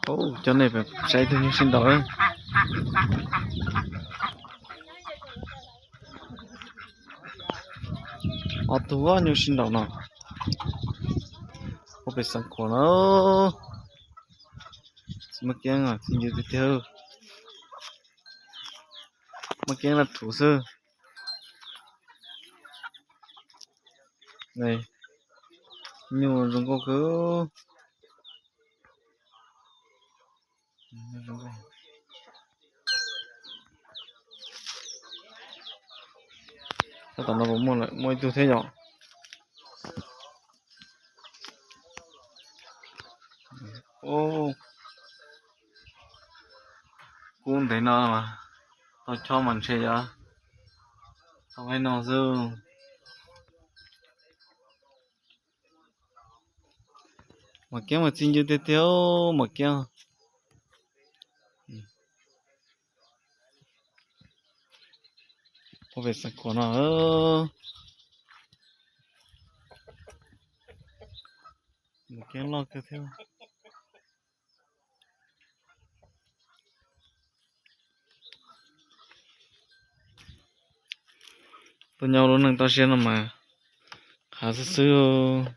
Coj nej saib ib tug nyuj sib nraus. Ob tug nyuj sib nraus no. Ua pem Xeev Khuam no. Maj Kiab txi ncw tiag tiag. Maj Kiab laj rhuv xwb. Nyuj zoo nkauj kawg. Tab tom no puas muaj lawm, muaj ib tug thiab yom. Kub ntev no mas tau chob mas ntshe yuav tau qaib no xwb. Maj Kiab mas txi ncw tiag tiag, Maj Kiab. Ua pem Xeev Khuam no. Maj Kiab loj kawg thiab. Tuaj nyob lub neej toj siab no mas qhav xwb xwb.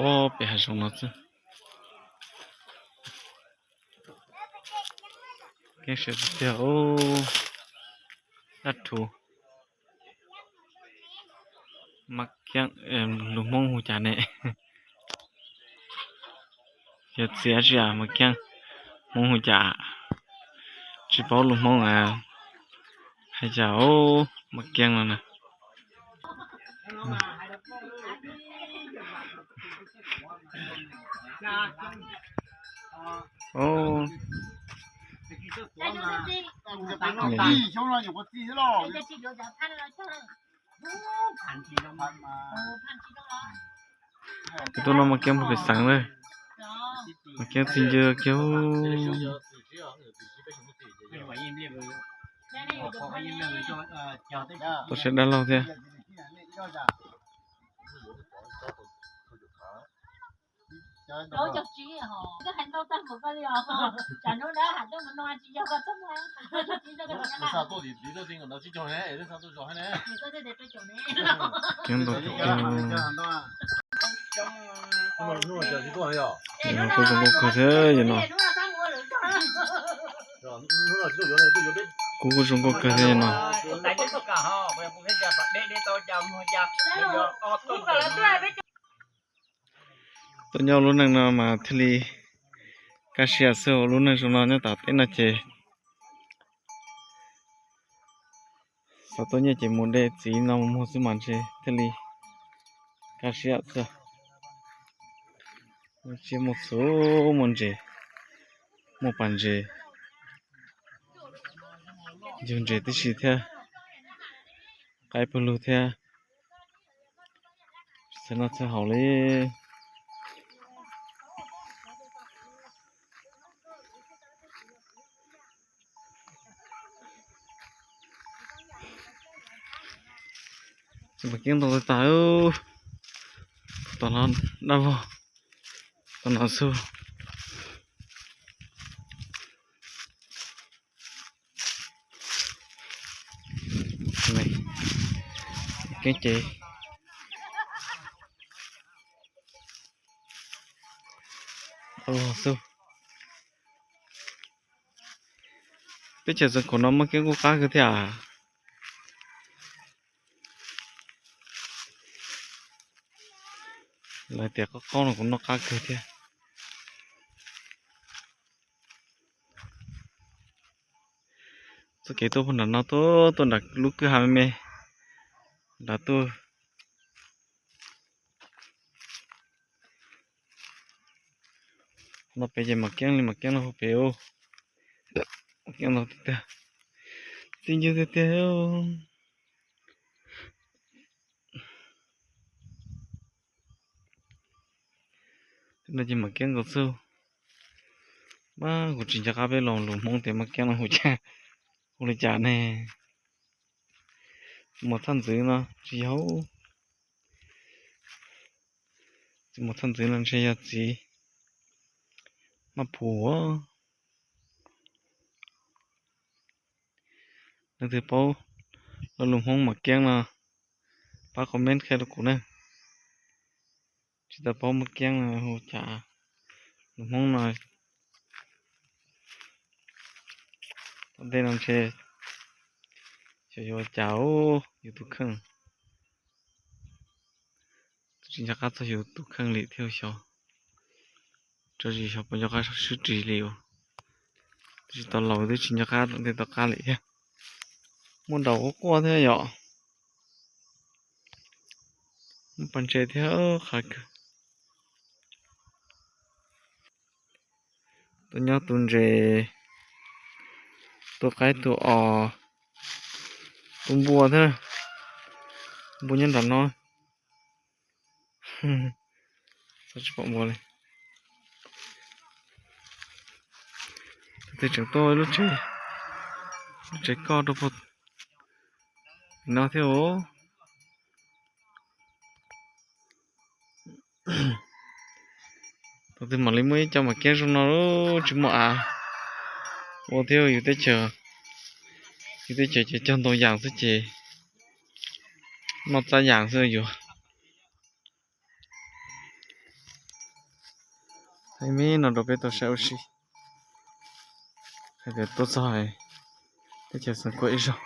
Ob pem hav zoov no xwb. Keeb sawv tiag, dab rhuv. Maj Kiab, lus Hmoob hu cas ne? Yog txiv dab tsi, Maj Kiab, Hmoob hu cas? Tsis paub lus Hmoob hais cas, Maj Kiab no na. Tus no Maj Kiab puag pem xeev na. Maj Kiab txi ncw kiag. Tau siab dab laug thiab. Keeb ntau tiag tiag. Kuj zoo nkauj kawg thiab no. Kuj zoo nkauj kawg thiab no. Tuaj nyob lub neej no mas thiaj li kaj siab xwb, lub neej zoo no nyob tom teb no ces xav tuaj nyiaj ces mus de txiv no mus muag xwb mas ntshe thiaj li kaj siab xwb. Muaj tsiaj muaj txhu, muaj ntses, muaj pas ntses, yug ntses tib si thiab, qaib pawg lug thiab. Txhia noj txhia haus li. Tsis mas keeb ntau tag, tom no dab vog, tom no xwb. Keeb ces dab vog xwb. Teb chaws Xeev Khuam no mas keeb kuj qab kawg thiab. Lawv tias qab qaub no kuv noj qab kawg thiab. Txoj kev tuaj puag nram no tuaj, tuaj nram lub kwj ha me me nram tuaj. No pem ces mas keeb li, mas keeb no hu pem, mas keeb no tiag tiag. Txi ncw tiag tiag. No ces Mam Kiab nkaus xwb. Mas kuv tsis nco qab peb los lus Hmoob tias Mam Kiab no hu cas, hu li cas ne. Txiv muas txhaj ntxwv no tsis yog, txiv muas txhaj ntxwv no ntshe yog txiv Maj Pum. Leej twg paub lo lus Hmoob Mam Kiab no pab comment qhia rau kuv na. Tsis tau paub Mam Kiab no hu cas, lus Hmoob no. Tom ntej no ntshe xyov yuav ua cas, yus tus kheej. Twb tsis nco qab txog yus tus kheej li thiab xyov. Tso zis xyov puas nco qab swb ris li os. Twb tsis tau laus twb tsis nco qab tom ntej tom qab li thiab. Muaj nraum quaj quaj thiab yom. Muaj pas ntses thiab qhav kawg. Tus nyob tus ntses, tus qaib tus os, tus npua thiab. Npua nyob nram no. Tsis pom npua li. Tus twg tseem tuaj lub tsev, lub tsev koj rau puag no thiab os. Tus twg mam li muaj ib co Mam Kiab zoo no tsis muaj av ua thiab yus teb chaws. Yus teb chaws ces cog ntoo yas xwb ces noj txab yas xwb yuav. Hais me no rau peb tau saib ua si hais tias tuaj txog teb chaws Xeev Khuam ib zaug.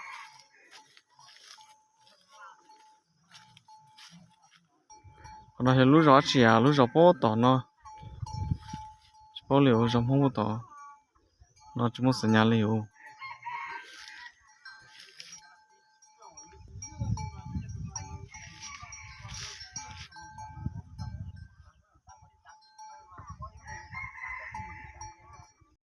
Qhov no yog lub zos dab tsi, lub zos puag tom no. Tsis paub li, zos Hmoob puag tom no tsis muaj xas nyas li os.